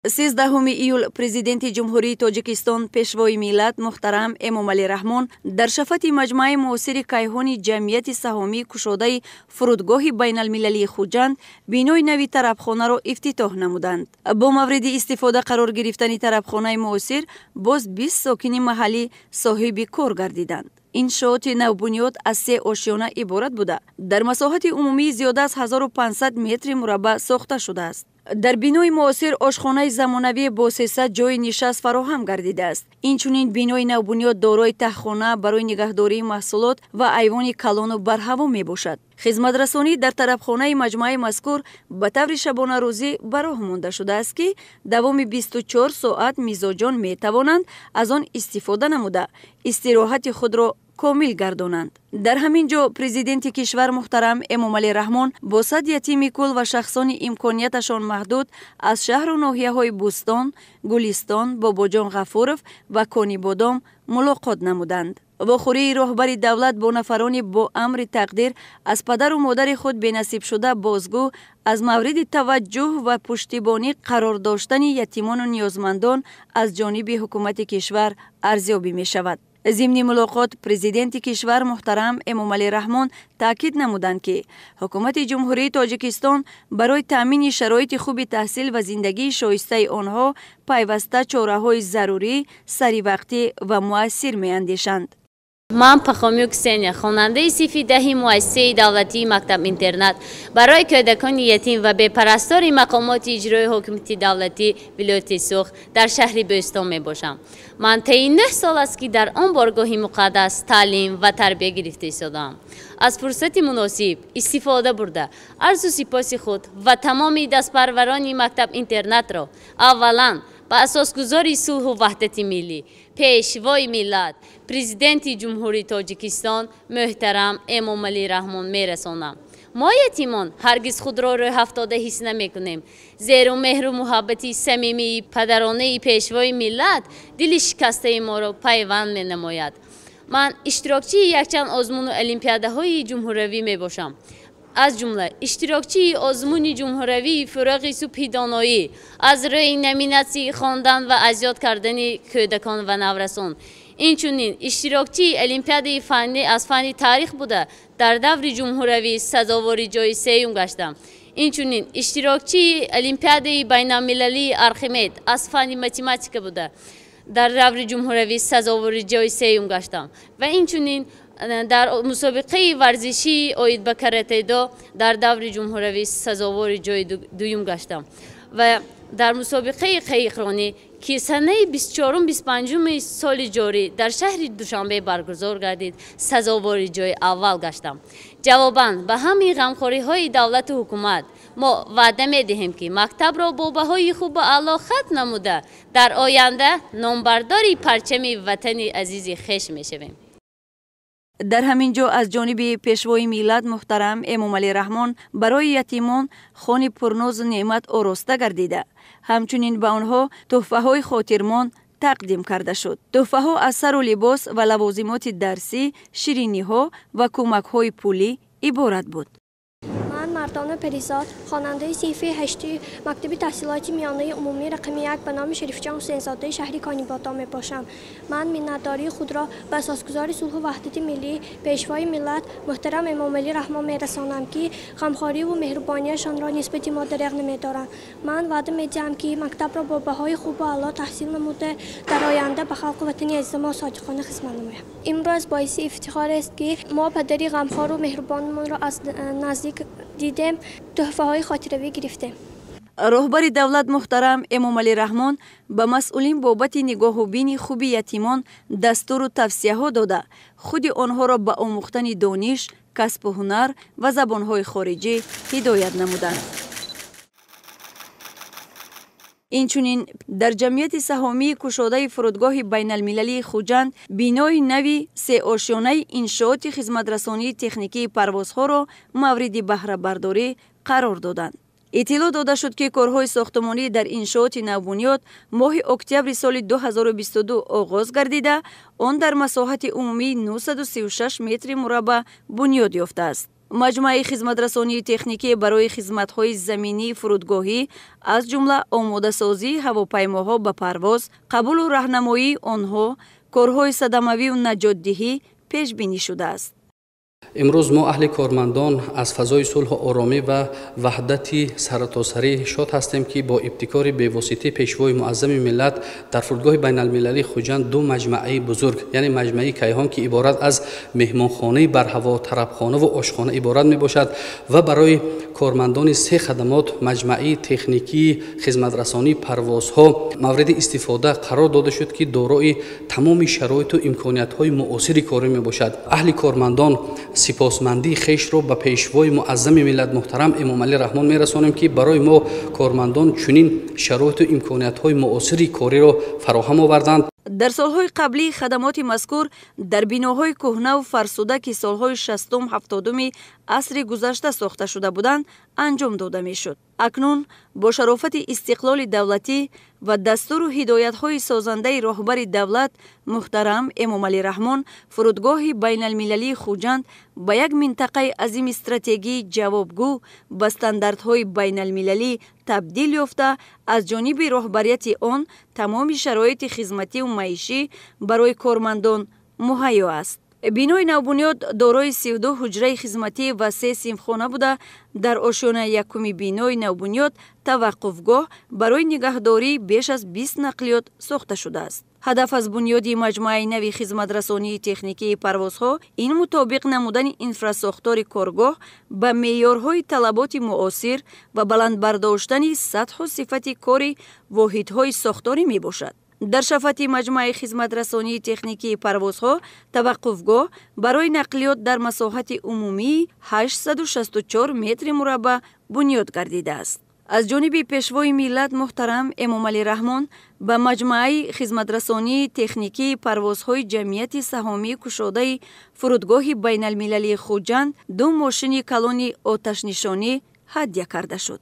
13 июл Президенти Ҷумҳурии Тоҷикистон, Пешвои миллат муҳтарам Эмомалӣ Раҳмон дар шафати маҷмӯаи муосири кайҳони Ҷамъияти саҳомии кушодаи фурудгоҳи байналмилалии Хуҷанд бинои нави тарабхонаро ифтитоҳ намуданд. Бо мавриди истифода қарор гирифтани тарабхонаи муосир боз 20 сокини маҳаллӣ соҳиби кор гардиданд. Иншооти навбунёд аз се ошёна иборат буда, дар масоҳати умумии зиёда аз 1500 метри мураббаъ сохта шудааст. Дар бинои муосир ошхонаи замонавӣ бо 300 ҷойи нишаст фароҳам гардидааст. Инчунин бинои навбунёд дорои таҳхона барои нигаҳдории маҳсулот ва айвони калону барҳаво мебошад. Хизматрасонӣ дар тарабхонаи маҷмӯаи мазкур ба таври шабонарӯзӣ ба роҳ монда шудааст, ки давоми 24 соат мизоҷон метавонанд аз он истифода намуда, истироҳати худро комил гардонанд. Дар ҳамин ҷо Президенти кишвар муҳтарам Эмомалӣ Раҳмон бо 100 ятими кул ва шахсони имконияташон маҳдуд аз шаҳру ноҳияҳои Бӯстон, Гулистон, Бобоҷон Ғафуров ва Конибодом мулоқот намуданд. Вохӯрии роҳбари давлат бо нафарони бо амри тақдир аз падару модари худ бенасибшуда бозгӯ аз мавриди таваҷҷӯҳ ва пуштибонӣ қарор доштани ятимону ниёзмандон аз ҷониби ҳукумати кишвар арзёбӣ мешавад. Зимни мулоқот Президенти кишвар муҳтарам Эмомалӣ Раҳмон таъкид намуданд, ки ҳукумати Ҷумҳурии Тоҷикистон барои таъмини шароити хуби таҳсил ва зиндагии шоистаи онҳо пайваста чораҳои зарурӣ, саривақтӣ ва муассир меандешанд. Ман Пахомю Ксения, хонандаи синфи 10-и муассисаи давлатии мактаб-интернат барои кӯдакони ятим ва бепарастори мақомоти иҷрои ҳокимияти давлатӣ вилояти Суғд дар шаҳри Бӯстон мебошам. Ман таи 9 сол аст, ки дар он боргоҳи муқаддас таълим ва тарбия гирифта истодаам. Аз фурсати муносиб истифода бурда, арзу сипоси худ ва тамоми дастпарварони мактаб-интернатро аввалан ба асосгузори сулҳу ваҳдати миллӣ, Пешвои миллат, Президенти Ҷумҳурии Тоҷикистон муҳтарам Эмомалӣ Раҳмон мерасонам. Мо ятимон ҳаргиз худро рӯҳафтода ҳис намекунем, зеро меҳру муҳаббати самимии падаронаи Пешвои миллат дили шикастаи моро пайванд менамояд. Ман иштирокчии якчанд озмуну олимпиадаҳои ҷумҳуравӣ мебошам, аз ҷумла иштирокчии озмуни ҷумҳуравии «Фурӯғи субҳи доноӣ» аз рӯи номинатсияи хондан ва аз ёд кардани кӯдакон ва наврасон, инчунин иштирокчии олимпиадаи фаннӣ аз фанни таърих буда, дар даври ҷумҳуравӣ сазовори ҷои сеюм гаштам, инчунин иштирокчии олимпиадаи байналмилалии «Архимед» аз фанни математика буда, дар даври ҷумҳуравӣ сазовори ҷои сеюм гаштам ва инчунин дар мусобиқаи варзишии оид ба каратедо дар даври ҷумҳуравӣ сазовори ҷои дуюм гаштам ва дар мусобиқаи қайиқронӣ, ки санаи 24-25-уми соли ҷорӣ дар шаҳри Душанбе баргузор гардид, сазовори ҷои аввал гаштам. Ҷавобан ба ҳамаи ғамхориҳои давлату ҳукумат мо ваъда медиҳем, ки мактабро бо баҳои хубу аъло хатм намуда, дар оянда номбардори парчами ватани азизи хеш мешавем. Дар ҳамин ҷо аз ҷониби Пешвои миллат муҳтарам Эмомалӣ Раҳмон барои ятимон хони пурнозу неъмат ороста гардида, ҳамчунин ба онҳо тӯҳфаҳои хотирмон тақдим карда шуд. Тӯҳфаҳо аз сару либос ва лавозимоти дарсӣ, шириниҳо ва кӯмакҳои пулӣ иборат буд. Ман Мардона Паризод, хонандаи синфи 8-и мактаби таҳсилоти миёнаи умумӣ рақами 1 ба номи Шарифҷон Ҳусейнзодаи шаҳри Конибодом мебошам. Ман миннатдории худро ба асосгузори сулҳу ваҳдати миллӣ, Пешвои миллат муҳтарам Эмомалӣ Раҳмон мерасонам, ки ғамхориву меҳрубонияшонро нисбати мо дареғ намедоранд. Ман ваъда медиҳам, ки мактабро бо баҳои хубу аъло таҳсил намуда, дар оянда ба халқу ватани азизи мо содиқона хизмат намоям. Имрӯз боиси ифтихор аст, ки мо падари ғамхору меҳрубонамонро аз наздик дидем, тӯҳфаҳои хотиравӣ гирифтем. Роҳбари давлат муҳтарам Эмомалӣ Раҳмон ба масъулин бобати нигоҳубини хуби ятимон дастуру тавсияҳо дода, худи онҳоро ба омӯхтани дониш, касбу ҳунар ва забонҳои хориҷӣ ҳидоят намуданд. Инчунин дар Ҷамъияти саҳомии кушодаи фурудгоҳи байналмилалии Хуҷанд бинои нави сеошёнаи иншооти хизматрасонии техникии парвозҳоро мавриди баҳрабардорӣ қарор доданд. Иттилоъ дода шуд, ки корҳои сохтмонӣ дар иншооти навбунёд моҳи октябри соли 2022 оғоз гардида, он дар масоҳати умумии 936 метри мураббаъ бунёд ёфтааст. Маҷмӯаи хизматрасонии техникӣ барои хизматҳои заминии фурудгоҳӣ, аз ҷумла омодасозии ҳавопаймоҳо ба парвоз, қабулу раҳнамоии онҳо, корҳои садамавию наҷотдиҳӣ пешбинӣ шудааст. Имрӯз мо аҳли кормандон аз фазои сулҳу оромӣ ва ваҳдати саротосарӣ шод ҳастем, ки бо ибтикори бевоситаи Пешвои муаззами миллат дар фурудгоҳи байналмилалии Хуҷанд ду маҷмӯаи бузург, яъне маҷмӯаи Кайҳон, ки иборат аз меҳмонхонаи барҳаво, тарабхона ва ошхона иборат мебошад, ва барои кормандони се хадамот маҷмӯаи техникии хизматрасонии парвозҳо мавриди истифода қарор дода шуд, ки дорои тамоми шароиту имкониятҳои муосири корӣ мебошад. Аҳли кормандон сипосмандии хешро ба Пешвои муаззами миллат муҳтарам Эмомалӣ Раҳмон мерасонем, ки барои мо кормандон чунин шароиту имкониятҳои муосири кориро фароҳам оварданд. Дар солҳои қаблӣ хадамоти мазкур дар биноҳои кӯҳнаву фарсуда, ки солҳои 60-70-уми асри гузашта сохта шуда буданд, анҷом дода мешуд. Акнун бо шарофати истиқлоли давлатӣ ва дастуру ҳидоятҳои созандаи роҳбари давлат муҳтарам Эмомалӣ Раҳмон, фурудгоҳи байналмилалии Хуҷанд ба як минтақаи азими стратегии ҷавобгӯ ба стандартҳои байналмилалӣ табдил ёфта, аз ҷониби роҳбарияти он тамоми шароити хизмативу маишӣ барои кормандон муҳайё аст. Бинои навбунёд дорои 32 ҳуҷраи хизматӣ ва се синфхона буда, дар ошёнаи якуми бинои навбунёд таваққуфгоҳ барои нигаҳдории беш аз 20 нақлиёт сохта шудааст. Ҳадаф аз бунёди маҷмӯаи нави хизматрасонии техникии парвозҳо ин мутобиқ намудани инфрасохтори коргоҳ ба меъёрҳои талаботи муосир ва баланд бардоштани сатҳу сифати кори воҳидҳои сохторӣ мебошад. Дар шафати маҷмӯаи хизматрасонии техникии парвозҳо таваққуфгоҳ барои нақлиёт дар масоҳати умумии 864 метри мураббаъ бунёд гардидааст. Аз ҷониби Пешвои миллат муҳтарам Эмомалӣ Раҳмон ба маҷмӯаи хизматрасонии техникии парвозҳои ҷамъияти саҳомии кушодаи фурудгоҳи байналмилалии Хуҷанд ду мошини калони оташнишонӣ ҳадя карда шуд.